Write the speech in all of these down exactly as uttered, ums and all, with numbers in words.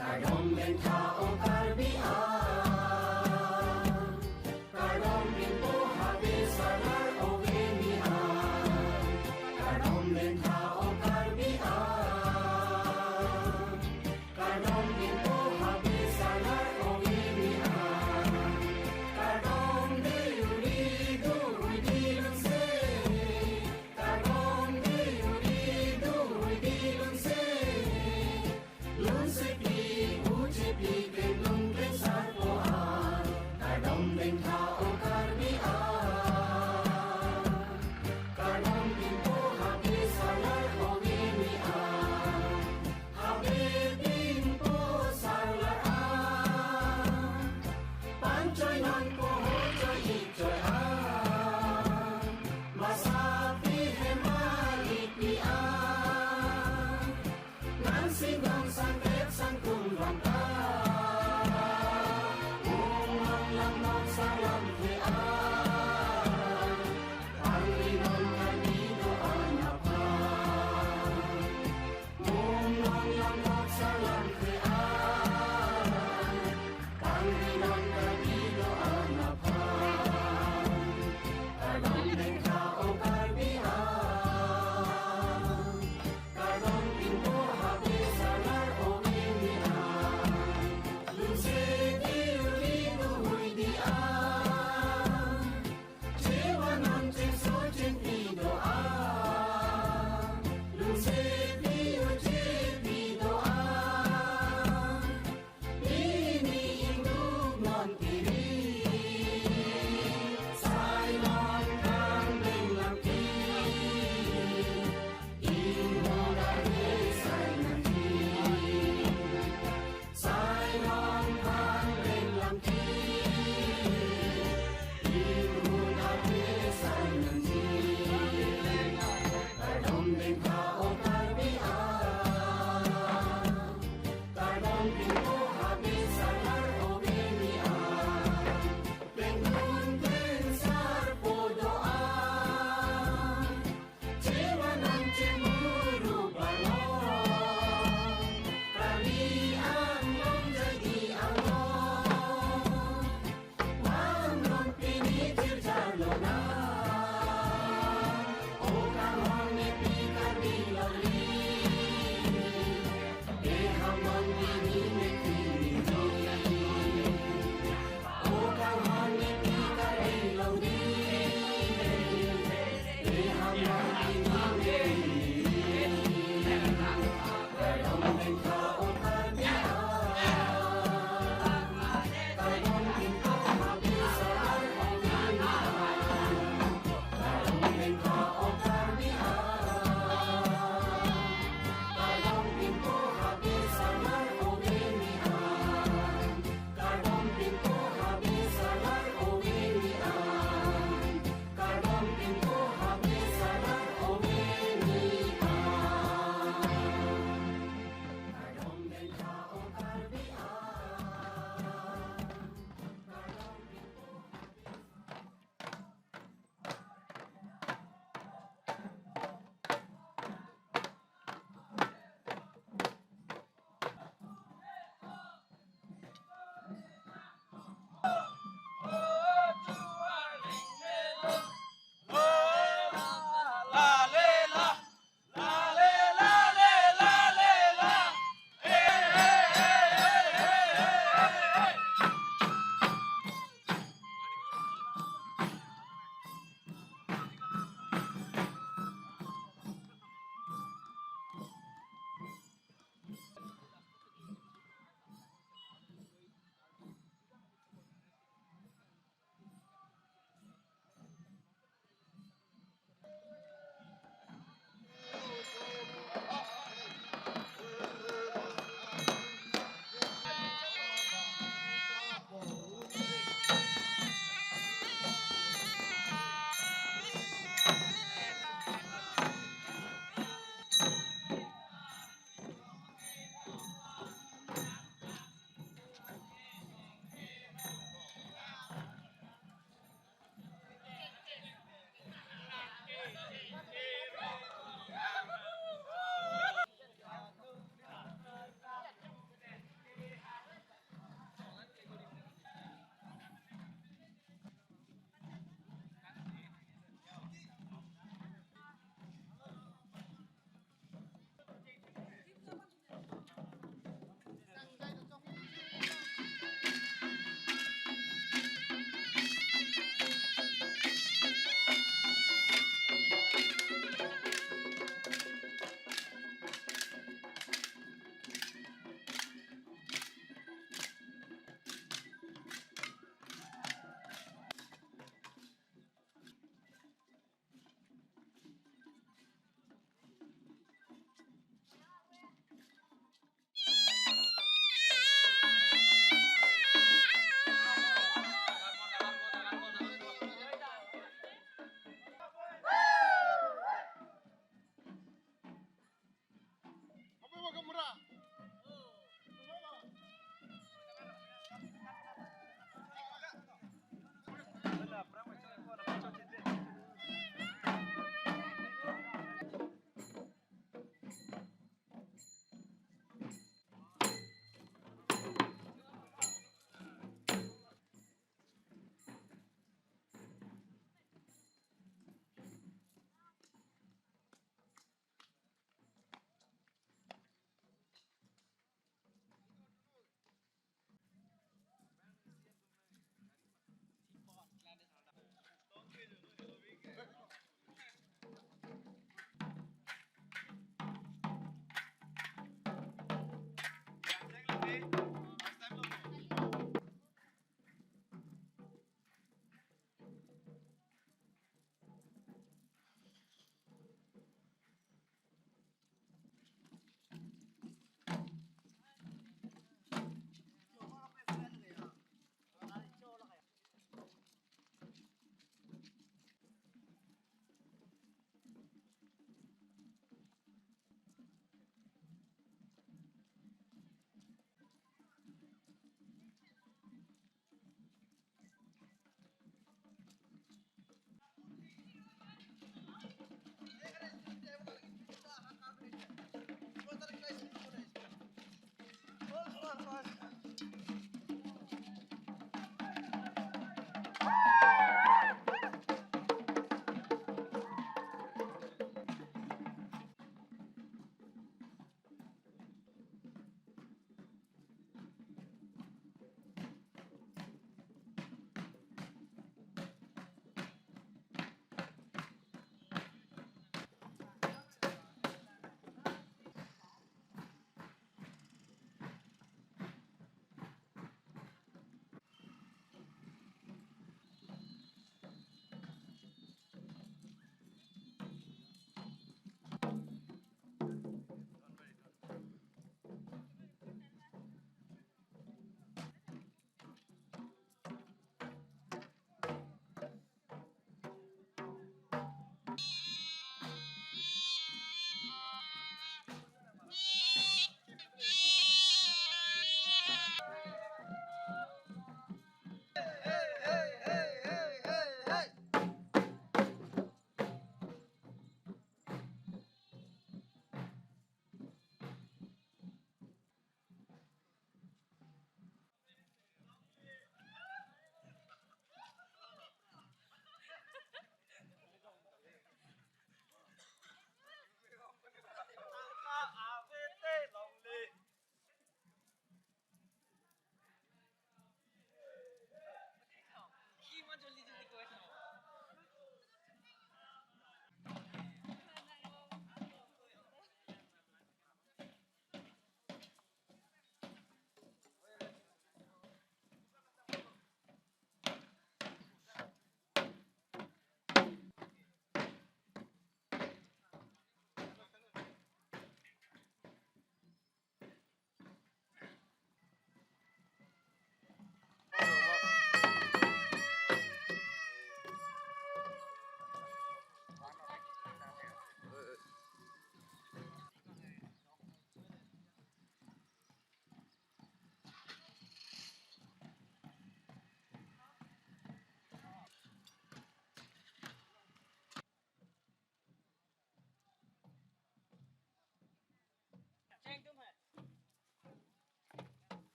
Kardom dengtha o Karbi an. Kardom pinpo habe salar o Beni an. Kardom dengtha o Karbi an. Kardom pinpo habe salar o Beni an. Kardom de uri do uri di lunse. Kardom de uri do uri di lunse. Lunsepi, ujepi, kemlung kemsarpo an. Kardom dengtha o Karbi an. Kardom pinpo habe salar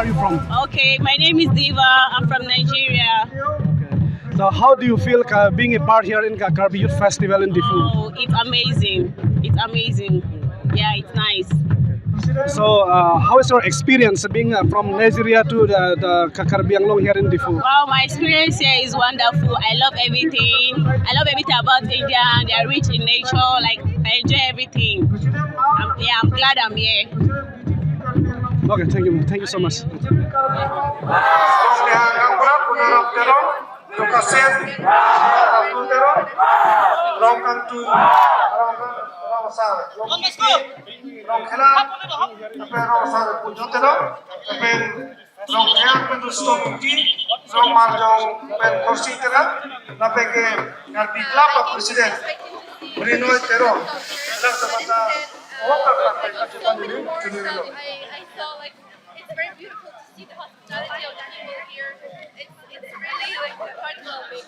Where are you from? Okay, my name is Diva. I'm from Nigeria. Okay. So how do you feel uh, being a part here in Ka- Karbi Youth Festival in Diphu? Oh, it's amazing. It's amazing. Yeah, it's nice. So uh, how is your experience being uh, from Nigeria to the, the Ka- Karbi Anglong here in Diphu? Wow, my experience here is wonderful. I love everything. I love everything about India. They are rich in nature. Like, I enjoy everything. I'm, yeah, I'm glad I'm here. Okay, thank you. Thank you so much. Rong Nihang Kangprak, Punarap Teron, Rong Kasen, Ratu Teron, Rong Kangtu, Rong Rong Sar, Rong Kipi, Rong Khela, lapen Rong Sar Punjo Teron, lapen Rong Khela pen Rustom Kuki, Rong Marjong pen Khorsing Teron, lapen ke Karbi Club President Rinoy Teron, lapen sa Oh, so many more stuff. I, I saw like it's very beautiful to see the hospitality of the people here. It's it's really like heartwarming.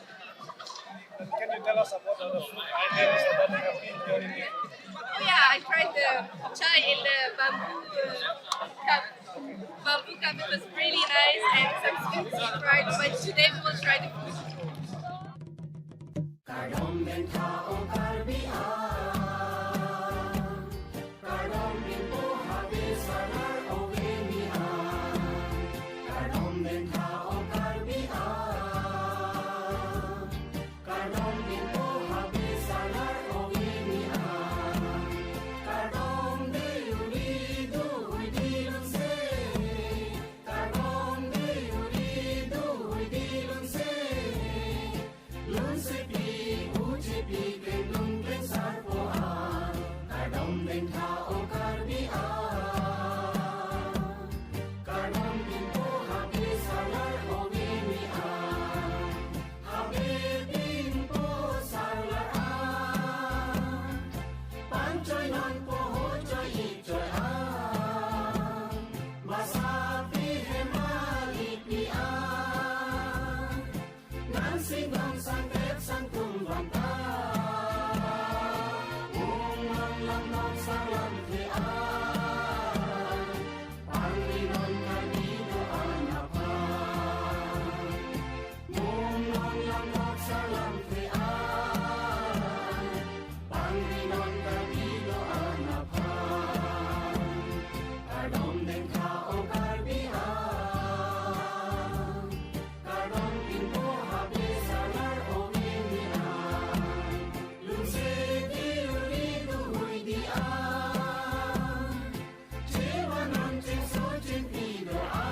Can you tell us about the food items that have been here in the Oh yeah, I tried the chai in the bamboo uh, cup. Bamboo cup, it was really nice, and some sweets we tried. But today we will try the food. Kardom dengtha o Karbi a, kardom bimpo habe salar o bini a, kardom dengtha o Karbi a, kardom bimpo habe salar o bini a, kardom de uri du hui di lun se, kardom de uri du hui di lun se. Lunsepi ujepi klengdun klengsarpo a, kardom dengtha o Karbi a, kardom bimpo habe salar o bini a, habe bimpo salar a, panchoi nonpo hochoi ichoi a, masapi hemalipi a. Nang singdong sangkep sangtung vanta, mung nong lam nong salam ke a, pangri non kami do anapa, mung nong lam nong salam ke a, pangri non kami do anapa, kardom dengtha o Karbi a. Kardom bimpo habe salar o bini a, lunsepi uri du hui di a, chevanon chengso chengpi do a,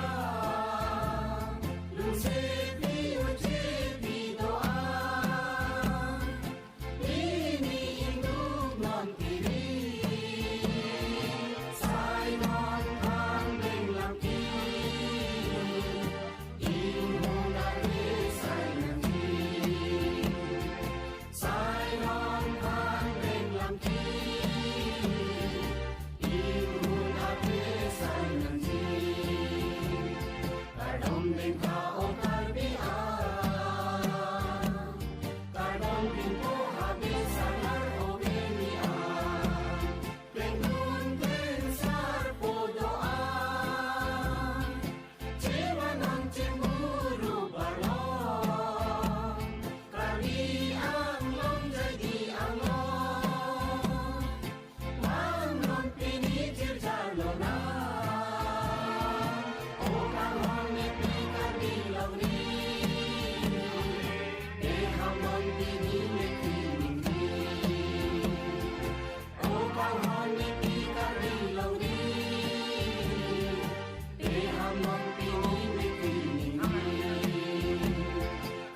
lunsepi ujepi do a. Bini induk non tiri, sai non kang beng lam ki, inghun ave sai nang ki, sai non kang beng lam ki, inghun ave sai nang ki. Kardom dengtha o Karbi a, kardom bimpo habe salar o bini a, klengdun klengsarpo do a, chevanon chemuru parlong, Karbi Anglong jadi Anglong. Bang non pini jirja lona, o kanghon ne pi Karbi longri, e ham non pini ne pi ningri. O kanghon ne pi Karbi longri, e ham non pini ne pi ningri.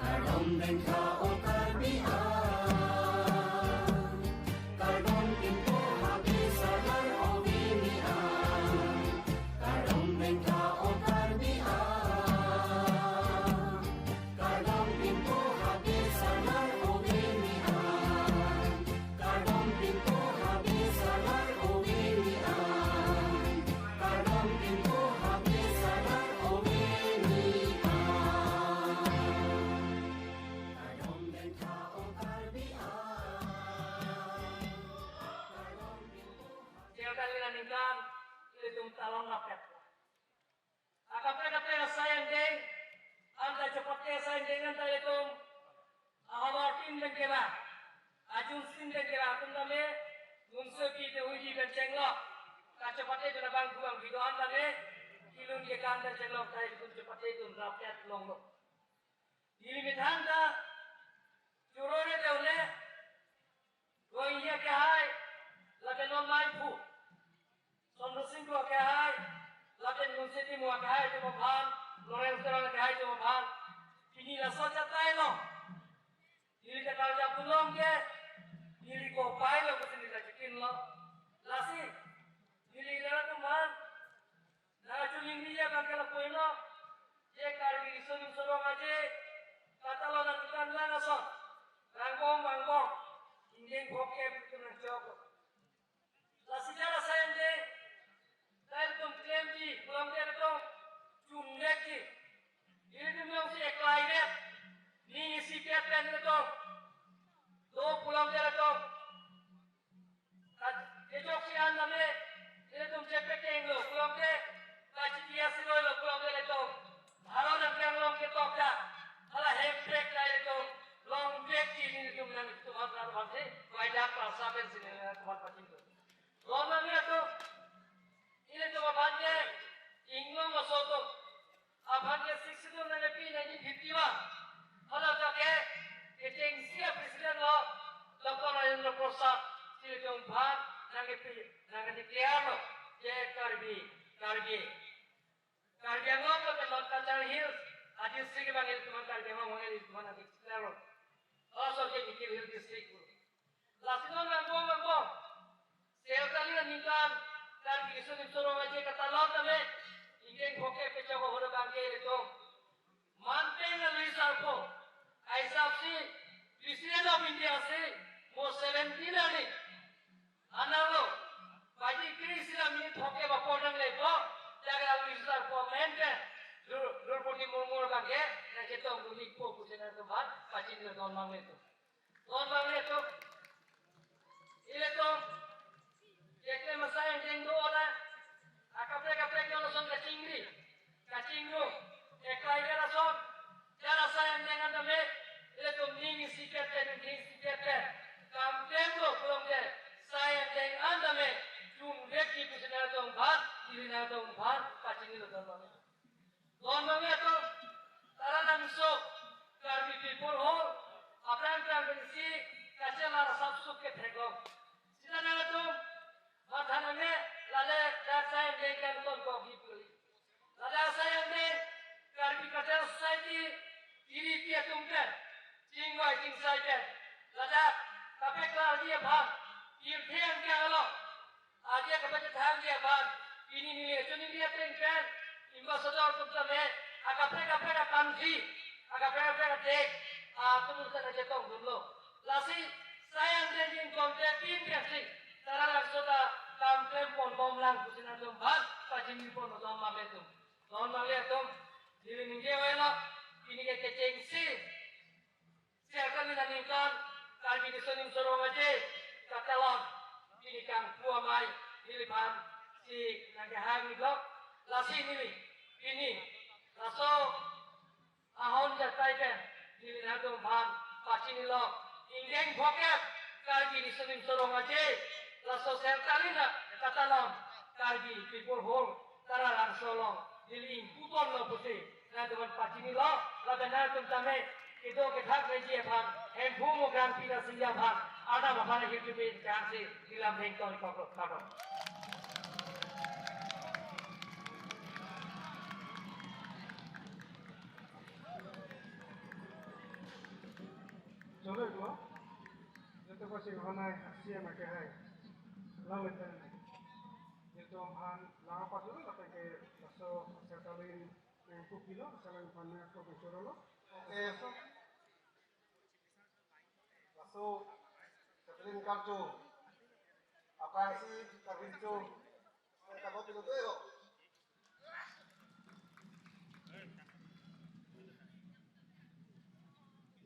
Kardom dengtha o Karbi a, kardom bimpo habe salar o bini a, kardom dengtha o Karbi a, kardom bimpo habe salar o bini a, kardom bimpo habe salar o bini a, kardom bimpo habe salar o bini a. Kardom dengtha o Karbi a. Kardom bimpo habe. Silakan dilanjutkan, ilitum calon rakyat. Kaprek kaprek asai angdeng, anta chepate asai angdeng anta ilitum ahavar tin pen kevang, ajun tin pen kevang atum tame, nunso pi te hui di pen chenglok, kachepate pen abang kubang video an tame, kilun kekan pen chenglok, tai ilitum chepate atum rapet longlo. Neli methang ta choro re te une, Rohingya kehai, lapen non maiphu Chandra Sing Kro kehai, lapen Nunse Timung kehai atum aphan, Lawrence Terang kehai atum aphan, pini laso chatai lo. Neli katal ja pulong ke, neli kopai lo, kusi neli kachikinlo. Lasi, neli nangtum aphan nangkachiningri abang ke lapu-an lo, je Karbi Riso Nimso Rong Aje katalon aningkan lang ason, angbong angbong, ingdeng phongkep ilitum nangchok. Lasi jar asai angdeng, tai ilitum klemji, pulote ilitum chunvekji. Ilitum jongsi eklai vet, ning isi vet pen ilitum do pulote ilitum kachok si an tame, ilitum chepekeng lo pulote, kachitia si roi lo pulote ilitum Bharat angkang along ketok ta, hala hemprek ta ilitum longvekji, nelitum nangtum aphan, aphan si, waidak parsa pen si nangtum aphan pachini. Longvek atum, ilitum aphan ke inglong aso atum aphan ke Sixth Schedule nangkepi nineteen fifty-one. Hala ta ke kechengsi a-president lo Doctor Rajendra Prasad, si ilitum aphan nangkepi, nangkedeclare lo, je Karbi, Karbi, Karbi Anglong lapen North Cachar Hills a-district abang ilitum aphan, Karbi Anglong abang ilitum aphan nangkedeclare lo. Laso ke Mikir Hill District lo. Lasi non angbong angbong, Sertalin aningkan Karbi Riso Nimso Rong Aje katalon tame, ingdeng phongkep kechok ahut abang ke ilitum manpeng a-Louis Arpho, aisap si President of India si mo seventeen arni anarlo, baji kre-isi ra minute phongkep apor nanglepo, jaga Louis Arpho amen pen Dro-, Droupadi Murmu abang ke nangchetongdun-ikpo pusi nangtum aphan pachini lo, don mangle atum. Don mangle atum, ilitum keklem asai angdeng do-an, akaprek kaprek non ason kachingri, kachingrum, eklai vet ason, jar asai angdeng an tame, ilitum ning isi vet pen, ning isi vet pen kam klemlo pulote, sai angdeng an tame chunvekji pusi nangtum aphan, ili nangtum aphan pachini lo, don mangle. Don mangle atum, Taralangso Karbi People Hall aphrang aphrang pensi kachelar asapso kethek lo. Sita nangtum matha nangne, lale dak asai angdeng kangtonkokji pu kali. Ladak asai angdeng Karbi Cultural Society, kiripi atum pen, chingvai chingsai pen, ladak kapeklarji aphan, pirthe angkang along adia kapachethangji aphan, pini neli kachiningri ateng pen, ambassador atum tame, akaprek kaprek a-country, akaprek kaprek adet atum ta nangchetongdunlo. Lasi sai angdeng ingkon te pin pen si Taralangso ta kam klem ponbom lang pusi nangtum aphan pachini pon, don mangle atum. Don mangle atum, neli ningje avelo, pini ke kechengsi Sertalin aningkan Karbi Riso Nimso Rong Aje katalon, pini kangpu amei neliphan si nangkehang-iklo. Lasi neli pini laso ahon jatai pen neli nangtum aphan pachinilo, ingdeng phongkep Karbi Riso Nimso Rong Aje, laso Sertalin katalon Karbi People Hall Taralangso along neli ingpuponlo pusi nangtum aphan pachinilo. Lapen nangtum tame kedo kethak reji aphan, Hemphu Mokran Peter Singja aphan, Arnam aphan ahirjume kehang si neli lam hengtong-ikpo, kardom. Jolo iklo, jete pasi honai C M ke hai, lang leten. Jete aphan lang apa dulu, lapen ke laso Sertalin yang kupilo, salam aphan ko bicara lo. Oke. Laso Sertalin karju aphrangsi karju.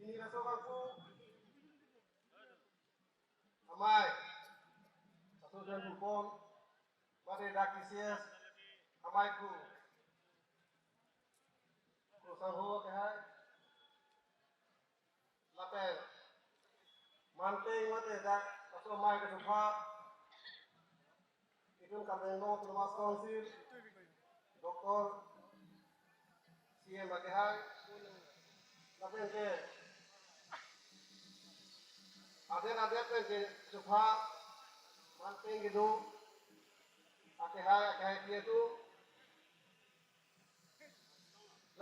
Pini laso kangpu amei, laso jan bupon, mate dak T C S amei ku, Ho ke hai. Lapen manpeng mate dak aso amei kesopha itum Karbi Anglong Autonomous Council, Doctor C M ake hai, lapen ke adet adet pen kesopha manpeng kedo ake hai ake hai ke atum.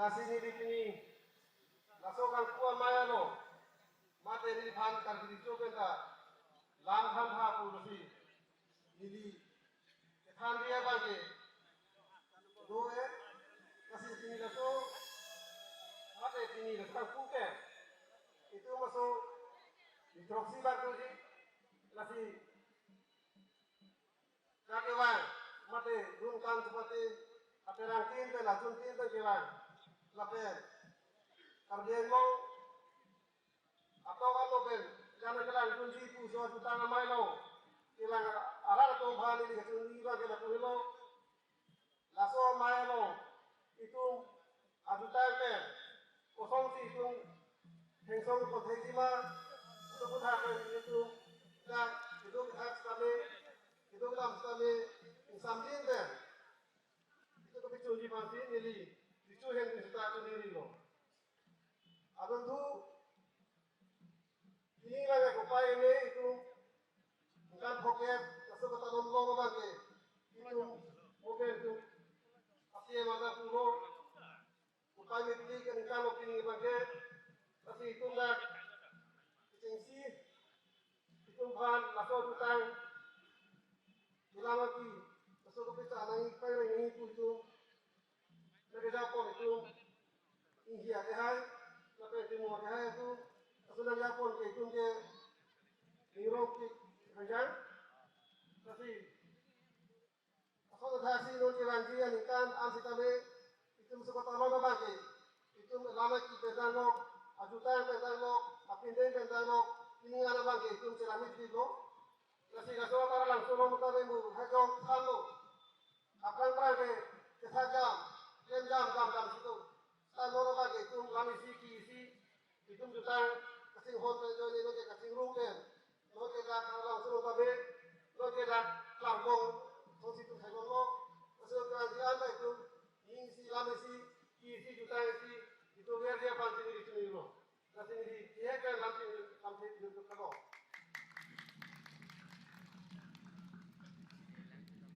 Lasi neli pini laso kangpu amei along mate neliphan karkiri cho pen ta lam than tha pu lasi neli kethan dia abang ke do-e. Lasi pini laso mate pini laso kangpu ke itum aso ni throksi bak doji. Lasi dak kevang mate dun kan seperti ate rangkin pen lajun tin pen kevang lapen Karbi Anglong atok alo pen jana kelang dunji puso jutang amei along kelang arat atum aphan neli kachini abang ke lapu helo. Laso amei along itum ajutang pen kosonsi itum hengsong kothekji ma, itum puthak pen itum dak itum dak sitame itum lam sitame ingsamjin pen itum kepachunji aphansi neli kecho hen itum sita chuniri lo. Adon thu pini abang ke kopai eme itum ningkan phokep laso kata lom long abang ke itum moken itum asi maja puro kopai mepli ke ningkan lo pini abang ke. Lasi itum dak kechengsi itum aphan laso jutang kelang aki laso kepecha nangji pai nangji pu itum nangkejapon itum India ke hai, lapen Timor ke hai atum, laso nangjapon ke itum ke Europe ke hanjang. Lasi laso thaksi non kevangji aningkan an sitame itum laso kata lom abang ke itum lam aki pen dang lok, ajutang pen dang lok, apindeng pen dang lok, pini an abang ke itum chelang mepli lo. Lasi laso kata langso lom ta bembu hajong than lo. Aphrang phrang ke kethak jam, klem jam, jam jam situ. Seta non abang ke itum lam isi ki isi, itum jutang kachinghon pen ajoine non ke kachingrum pen, non ke dak Karbi Anglong solo tabe, non ke dak Klambong thongsi itum thailong lo. Laso kevangji an ta itum